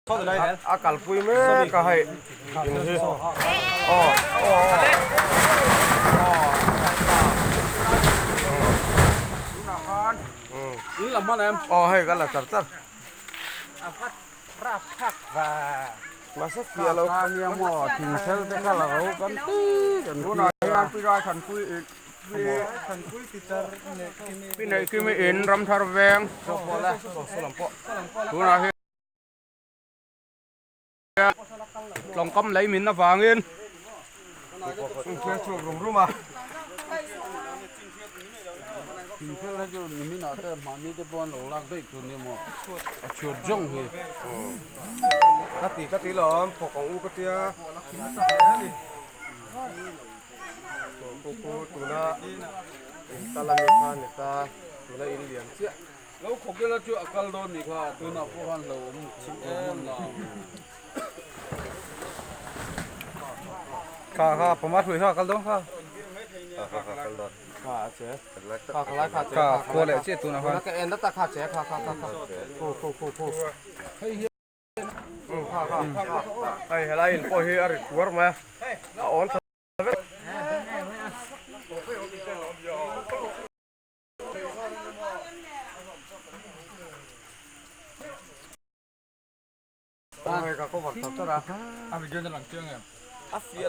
A kalpui mek a hei in hi aw aw hei kan la char char mahse fiah lo Kimi in ramthar veng tunah hian. Tlawngkam lei min avangin chhuak rum rum a. Thingphel hi chu nimin ah te mahni te pawh an lo lak daih tur nia maw a chhuat zawng hi. Ka ti ka ti lawm phawk ang u ka tia. Ku ku tuna in kal a mi kha ni ta tuna in lian chiah. Lo khawk ila chu a kal dawn ni kha tunah pawh khan lo awm chhim em em la. Kha kha pama hrui kha kal dawn kha. Kha kha kha kal dawn. Kha a che. Kha kha lai kha che. Kha khua leh chiah tunah khan. Ka en ta kha che kha kha kha kha. Khu khu khu khu. Kha kha kha. Hei helai in pawh hi a ri kuar mai a. A awn tha vek.